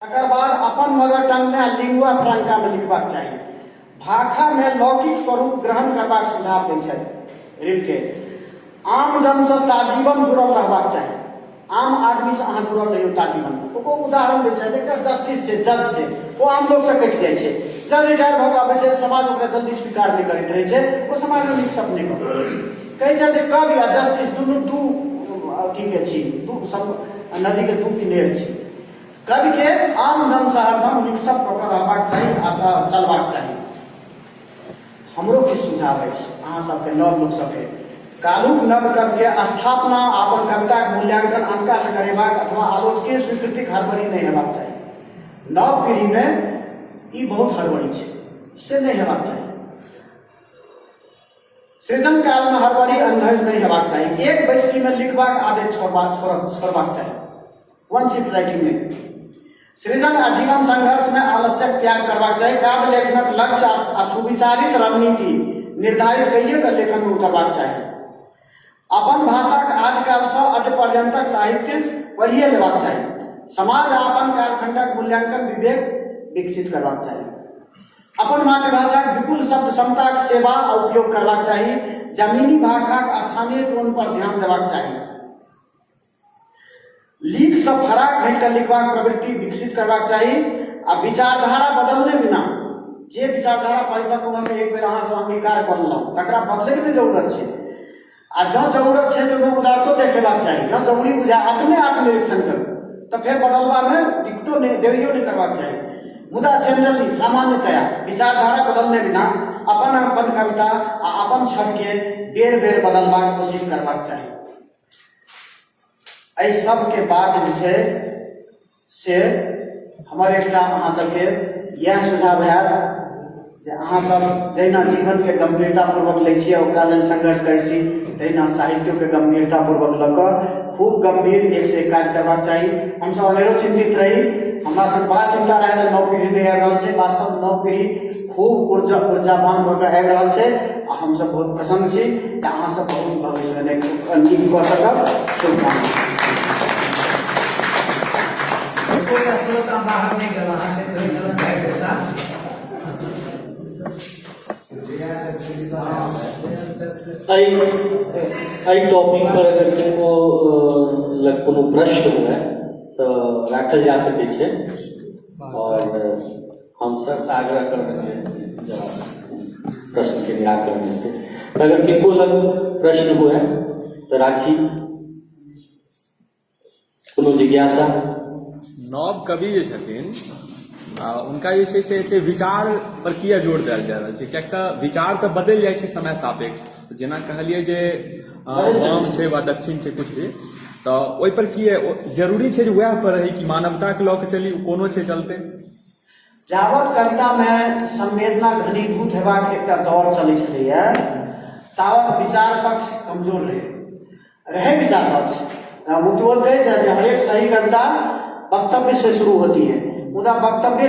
तकर बाद अपन मदर टंगमे आ लिंगुआ फ्रांकामे लिखबाक चाही। भाखामे लौकिक स्वरूप ग्रहण करबाक सुझाव दै छथि रिल्के। आम जनसँ ताजीवन जुड़ल रहबाक चाही। आम आदमीसँ अहाँ जुड़ल रहियौ ताजीवन। ओकर उदाहरण दै छथि, एकटा जस्टिस छै, जज छै, ओ आम लोकसँ कटि जाइ छै। जब रिटायर भऽ कऽ अबै छै, समाज ओकरा जल्दी स्वीकार नहि करैत रहै छै, ओ समाजमे मिक्सअप नहि कऽ कहै छथि जे कवि आ जस्टिस दुनू दू अथीके छी, दू नदीके दू किनेर छी। कविके आम जनसँ हरदम मिक्सअप कऽ कऽ रहबाक चाही आ चलबाक चाही। हमरो किछु सुझाव अछि अहाँ सबके नव लोक सबके। काल्हुक नव कविके स्थापना आ अपन कविताक मूल्यांकन अनकासँ करेबाक अथवा आलोचकीय स्वीकृतिक हड़बड़ी नहि हेबाक चाही। नव पीढ़ीमे ई बहुत हड़बड़ी छै, से नहि हेबाक चाही। सृजन कालमे हड़बड़ी अंधेज नहि हेबाक चाही। एक बैसकीमे लिखबाक आदत छोड़बाक चाही। वन शिफ्ट राइटिंग में सृजन आ जीवन संघर्ष में आलस्यक त्याग करबाक चाही। काव्य लेखनक लक्ष्य आ सुविचारित रणनीति निर्धारित कइए कऽ लेखन में उतरबाक चाही। अपन भाषाक आदिकालसँ अद्य पर्यन्तक साहित्य पढ़िए लेबाक चाही। समाज आ अपन कालखंडक मूल्यांकन विवेक विकसित करबाक चाही। अपन मातृभाषाक विपुल शब्द क्षमताक सेवा आ उपयोग करबाक चाही। जमीनी भाषाक स्थानीय टोन पर ध्यान देबाक चाही। लीकसँ फराक हटि कऽ लिखबाक प्रवृत्ति विकसित करबाक चाही आ विचारधारा बदलने बिना जे विचारधारा परिपक्व भऽ कऽ एक बेर अहाँ सब अंगीकार कऽ लेलहुँ तकरा बदलैके नहि जरूरत छै। आ जँ जरूरत छै तऽ ओहिमे उदारतो देखेबाक चाही। जँ जरूरी बुझाय अपने आत्मनिरीक्षण करू तऽ फेर बदलबामे दिक्कतो नहि, देरियो नहि करबाक चाही। मुदा जेनरली सामान्यतया विचारधारा बदलने बिना अपन अपन कविता आ अपन छविके बेर बेर बदलबाक कोशिश करबाक चाही। एहि सबके बाद जे छै से हमर एकटा अहाँ सबके इएह सुझाव हैत जे अहाँ सब जहिना जीवनके गम्भीरतापूर्वक लै छियै, ओकरा लेल संघर्ष करै छी, तहिना साहित्योके गम्भीरतापूर्वक लऽ कऽ खूब गम्भीर एक से एक काज करबाक चाही। हमसब अनेरो चिन्तित रही, हमरा सबके बड़ा चिन्ता रहै जे नव पीढ़ी नहि आबि रहल छै। वास्तव नव पीढ़ी खूब ऊर्जावान भऽ कऽ आबि रहल छै आ हमसब बहुत प्रसन्न छी जे अहाँ सब बहुत भविष्यमे नीक कऽ सकब। शुभकामना। एकोटा श्रोता बाहर नहि गेल अहाँके कहै छलनि भागि जेता। एहि एहि टॉपिक पर अगर किनको लग कोनो प्रश्न हुए तऽ राखल जा सकै छै और हम सर से आग्रह करबनि जे जवाब प्रश्न के निराकरण हेतै। तऽ अगर किनको लग प्रश्न हुए तऽ राखी, कोनो जिज्ञासा। नव कवि जे छथिन हुनका जे छै से एते विचार पर किया जोर देल जा रहल छै? कियाक तऽ विचार तऽ बदलि जाइ छै समय सापेक्ष। जेना कहलियै जे वाम छै वा दक्षिण छै कुछ भी, तऽ ओहि पर किया जरूरी छै जे वएह पर रही कि मानवता के लऽ के चली, कोनो छै चलते? जावत कवितामे संवेदना घनीभूत हेबाक एकटा दौर चलै छलैए तावत विचार पक्ष कमजोर रहै रहे विचार पक्ष। मुक्तिबोध कहै छै जे हरेक सही कविता वक्तव्य से शुरू होती है, मुदा वक्तव्य